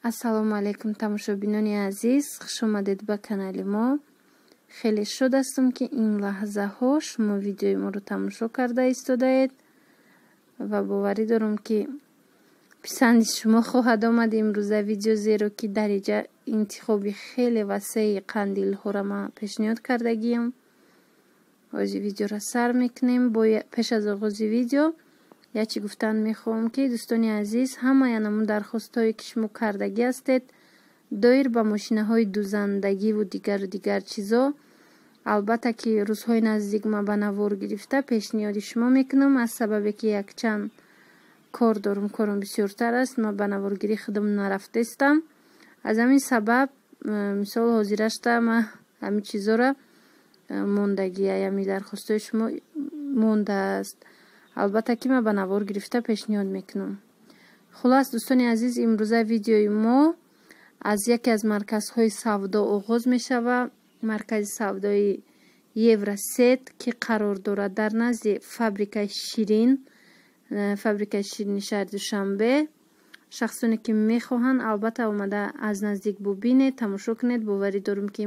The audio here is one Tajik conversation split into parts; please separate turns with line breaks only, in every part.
Ассалому алайкум, тамошобинони азиз, хуш омадед ба канали мо. Хеле шод ҳастам, ки ин лаҳзаҳо шумо видеои моро тамошо карда истодаед ва боварӣ дорам, ки писанди шумо хоҳад омад имрӯза видео, зеро ки дар инҷа интихоби хеле васеи қандилҳоро ман пешниҳод кардагиям. Ҳозир видеоро сар мекунем. Пеш аз оғози видео як чӣ гуфтан мехоҳам, ки дӯстони азиз, ҳамаи анамун дархостҳое, ки шумо кардагӣ ҳастед доир ба мошинаҳои дузандагиву дигару дигар чизо, албатта ки рӯзҳои наздик ман ба навор гирифта пешниҳоди шумо мекунам. Аз сабабе ки якчанд кор дорам, корам бисёртар аст, ман ба наворгирӣ худам нарафтаистам. Аз ҳамин сабаб, мисол, ҳозирашта ман ҳамин чизора мондагия, ҳамин дархостҳои шумо мондааст. Албатта ки ман ба навор гирифта пешниҳод мекунам. Хулас, дӯстони азиз, имрӯза видеои мо аз яке аз марказҳои савдо оғоз мешавад. Маркази савдои Евросет, ки қарор дорад дар назди фабрикаи Ширин, фабрикаи Ширини шаҳри Душанбе. Шахсоне ки мехоҳанд, албатта омада аз наздик бубинед, тамошо кунед. Боварӣ дорам, ки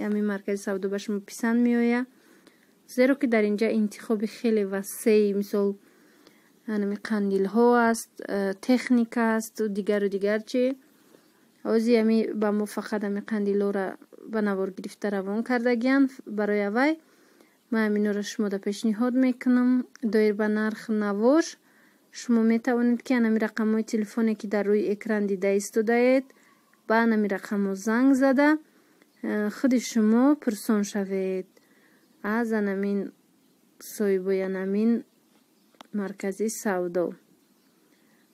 ҳамин маркази савдо ба шумо писанд меояд, зеро ки дар инҷа интихоби хеле васеи, мисол, ҳанами қандилҳо аст, техника аст, дигару дигар чи. Ҳозир ҳами ба мо фақат ҳами қандилҳоро ба навор гирифта равон кардагиянд. Барои аввай ман ҳаминҳоро шумода пешниҳод мекунам. Доир ба нарх навош шумо метавонед, ки анами рақамҳои телефоне, ки дар рӯи экран дида истодаед, ба анами рақамҳо занг зада худи шумо пурсон шавед аз анамин соҳибои анамин маркази савдо.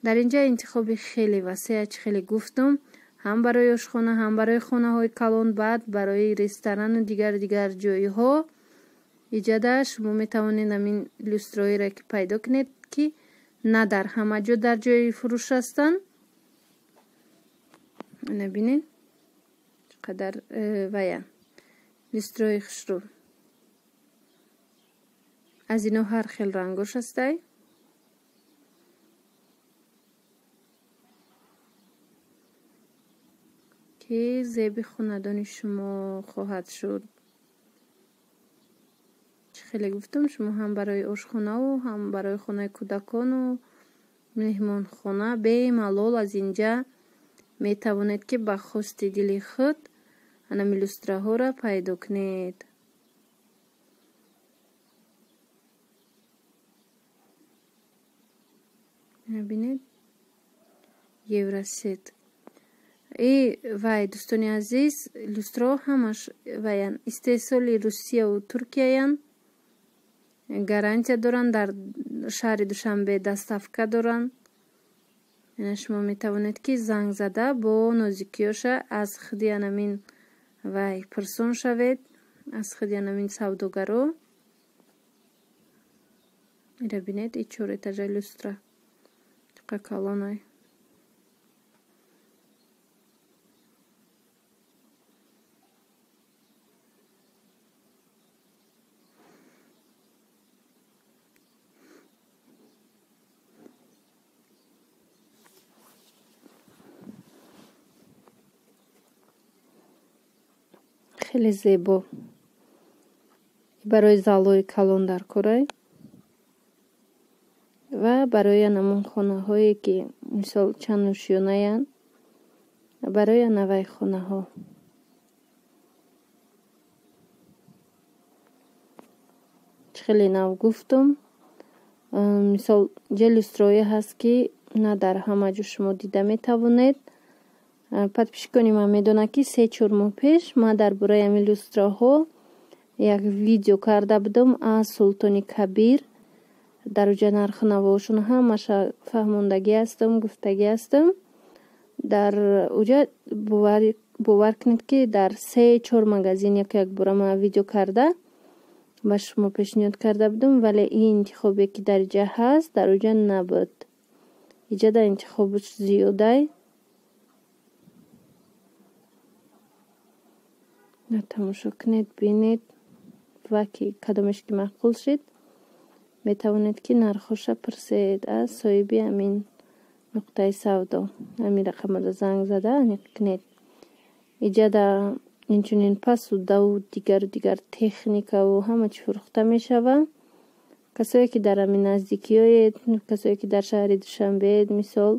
Дар инҷа интихоби хеле васеъ, чӣ хеле гуфтам, ҳам барои ошхона, ҳам барои хонаҳои калон, баъд барои ресторану дигару дигар ҷойҳо. Иҷада шумо метавонед ҳамин люстроеро ки пайдо кунед, ки на дар ҳама ҷо дар ҷои фурӯш ҳастанд. Ана бинед, чӣ қадар вая люстрои хушрӯ. Аз ино ҳар хел рангош ҳастай. Ки зеби хонадони шумо хоҳад шуд. Чӣ хеле гуфтам, шумо ҳам барои ошхонаву ҳам барои хонаи кӯдакону меҳмонхона бемалол аз инҷа метавонед, ки ба хости дили худ анами люстраҳоро пайдо кунед. Бинед, Евросет. И вай, дӯстони азиз, люстраҳо ҳамаш ваян истеҳсоли Русияву Туркияян, гарантия доранд, дар шаҳри Душанбе доставка доранд. Шумо метавонед, ки занг зада бо нозикиёша аз худи анамин вай пурсон шавед, аз худи анамин савдогаро. Ира бинед, и чор этажа люстра чӣ калонай. Хеле зебо. Барои залҳои калон дар корай ва барои анамон хонаҳое, ки мисол чанд нӯшиёнаянд, барои анавай хонаҳо. Чӣ хеле нав гуфтам, мисол, ҷа люстрое ҳаст, ки на дар ҳама ҷо шумо дида метавонед. Подписчикони ман медонанд, ки 3-4 моҳ пеш ман дар бораи ҳамин люстраҳо як видео карда будам аз Султони Кабир. Дар уҷа нарху навоҳошон ҳамаша фаҳмондагӣ ҳастам, гуфтагӣ ҳастам. Дар уҷа бовар кунед, ки дар 3-4 магазин яку якбора ман видео карда ба шумо пешниҳод карда будам, вале ин интихобе, ки дар иҷа ҳаст, дар уҷа набуд. Иҷа дар интихобаш зиёдай. Тамошо кунед, бинед ва ки кадомеш ки маъқул шид, метавонед, ки нархоша пурсед аз соҳиби ҳамин Нуқтаи савдо. Ҳамин рақамада занг зада аниқ кунед. Иҷада инчунин пасудаву дигару дигар техникаву ҳама чӣ фурӯхта мешавад. Касое ки дар ҳамин наздикиёед, касое ки дар шаҳри Душанбеед, мисол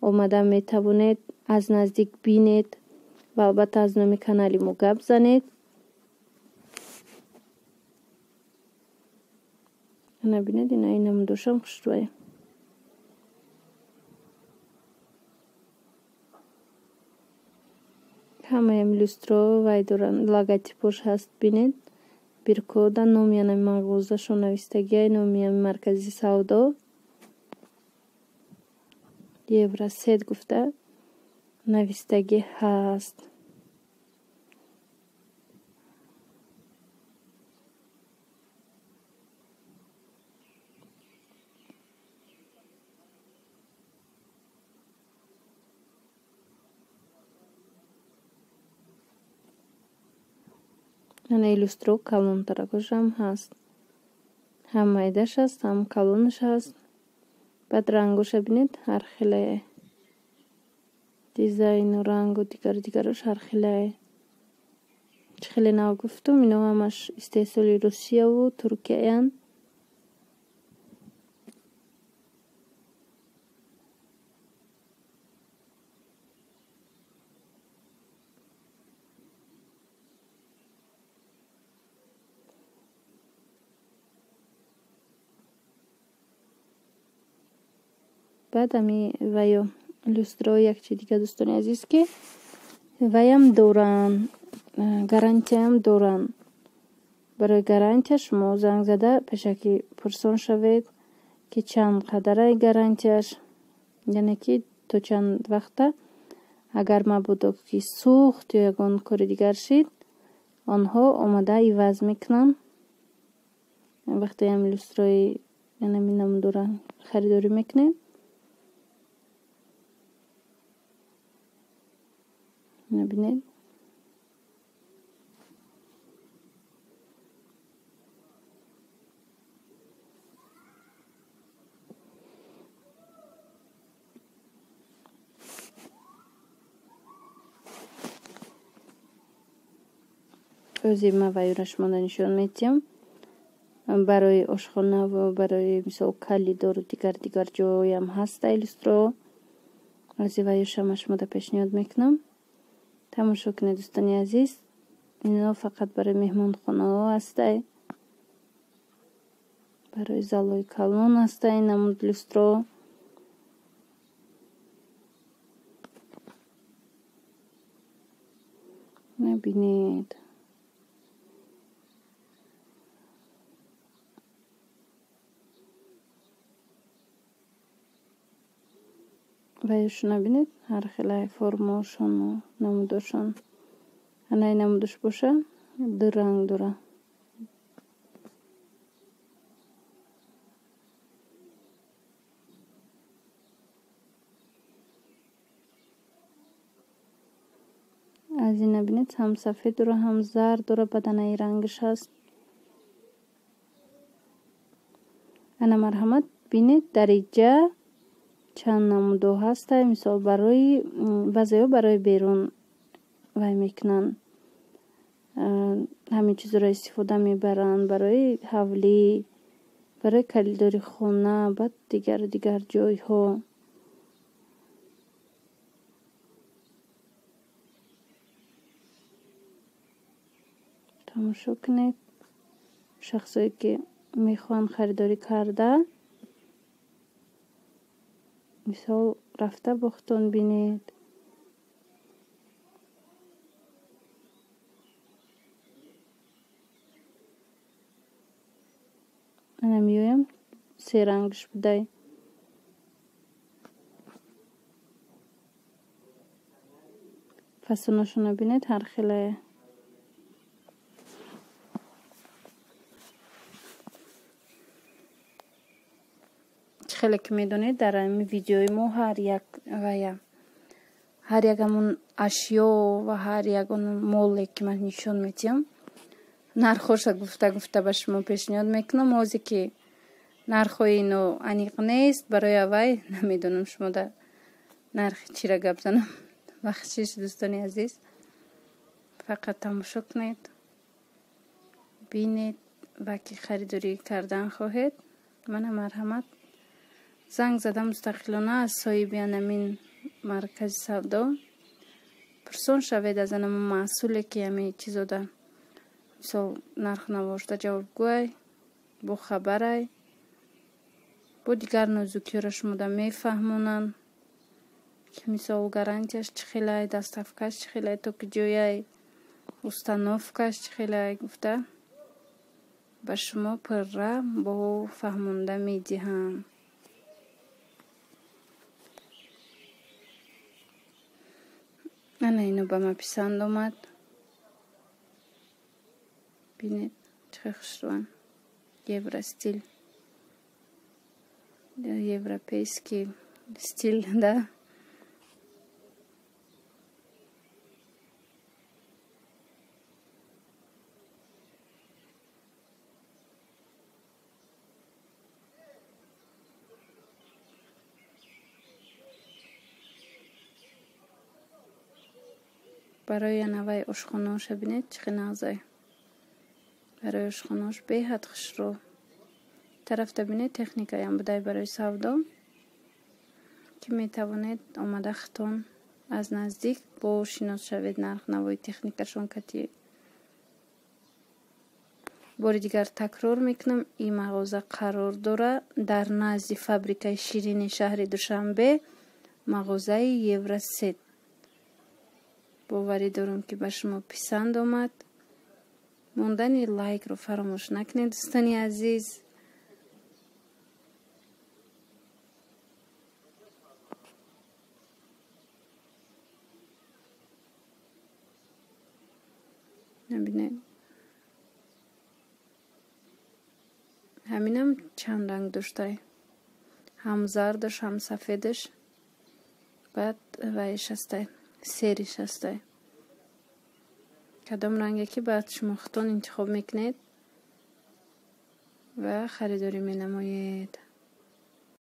омада метавонед аз наздик бинед ва албатта аз номи канали мо гап занед. Ана бинед, ина намудошам хушрӯя. Ҳамаям люстро вай доранд, логотипош ҳаст, бинед. Биркода номи ана мағозашон навистагиай, номи ами маркази савдо Евросет гуфта навистагӣ ҳаст. Ана люстро калонтаракошам ҳаст. Ҳам майдаш ҳаст, ҳам калонаш ҳаст. Баъд рангоша бинед, ҳар хелае. Дизайну рангу дигару дигарош ҳар хелае. Чӣ хеле нав гуфтум, ино ҳамаш истеҳсоли Русияву Туркияянд. Баъд ами ваё люстро як чи дига, дӯстони азиз, ки ваям доранд, гарантияам доранд. Барои гарантия шумо занг зада пешакӣ пурсон шавед, ки чанд қадарай гарантияш, яъне ки то чанд вақта агар мабодо ки сӯхт ё ягон кори дигар шид, онҳо омада иваз мекунанд. Вақте ам люстрои янами намудора харидорӣ мекунем, бинед. Ози ма ваюра шумода нишон медиҳам. Барои ошхона ва барои мисол калидору дигар дигар ҷоям ҳаста люстро. Ози ваюшама шумода пешниҳод мекунам. Тамошо кунед, дӯстони азиз. Ино фақат барои меҳмонхонаҳо ҳастай, барои залҳои калон ҳастай намуд люстро. Набинед. Ваюшона бинед, ҳар хелай формаошону намудошон. Анаи намудош боша, ду ранг дора. Аз ина бинед, ҳам сафед дора, ҳам зард дора, баданаи рангаш ҳаст. Ана марҳамат, бинед, дар иҷа чанд намудо ҳастай. Мисол барои баъзеҳо барои берун вай мекунанд, ҳамин чизро истифода мебаранд барои ҳавлӣ, барои калидори хона, баъд дигару дигар ҷойҳо. Тамошо кунед. Шахсое ки мехоҳанд харидорӣ карда, мисол рафта бохтон бинед. Ана меоям, се рангш будай. Фасонашона бинед, ҳар хелае. Хеле ки медонед, дар ҳамин видеои мо ҳар як вая, ҳар як ҳамон ашё ва ҳар як он моле ки ман нишон медиҳам, нархоша гуфта гуфта ба шумо пешниҳод мекунам. Озе ки Нархҳои ино аниқ нест, барои авай намедонам шумо да нархи чира гап занам. Бахшиш дӯстони азиз, фақат тамошо кунед, бинед ва ки харидорӣ кардан хоҳед, мана марҳамат занг зада мустақилона аз соҳиби анамин маркази савдо пурсон шавед аз анама маҳсуле ки ҳами чизода мисол нарх навошта ҷавобгӯай, бохабарай, бо дигар нозукиҳоро шумода мефаҳмонанд, ки мисол гарантияш чӣ хелай, доставкаш чӣ хелай, то ки ҷояй, установкаш чӣ хелай гуфта ба шумо пурра бо фаҳмонда медиҳам. Ана ино ба ман писанд омад. Бинед чӣ хел хушрӯянд. Евростиль, европейский стиль, да? Барои анавай ошхонаоша бинед чӣ хел нағзай. Барои ошхонаош беҳад хушрӯ. Тарафта бинед техникаям будай барои савдо, ки метавонед омада хитон аз наздик бо шинос шавед нархнавои техникашон кати. Бори дигар такрор мекунам, ин мағоза қарор дора дар назди фабрикаи ширини шаҳри Душанбе, мағозаи Евросет. Боварӣ дорам, ки ба шумо писанд омад. Мондани лайкро фаромӯш накунед, дӯстони азиз. Набинед, ҳаминам чанд ранг доштай, ҳам зардаш, ҳам сафедаш, баъд вайш ҳастай, сериш ҳастай. Кадом ранге ки баъд шумо худтон интихоб мекунед ва харидорӣ менамоед.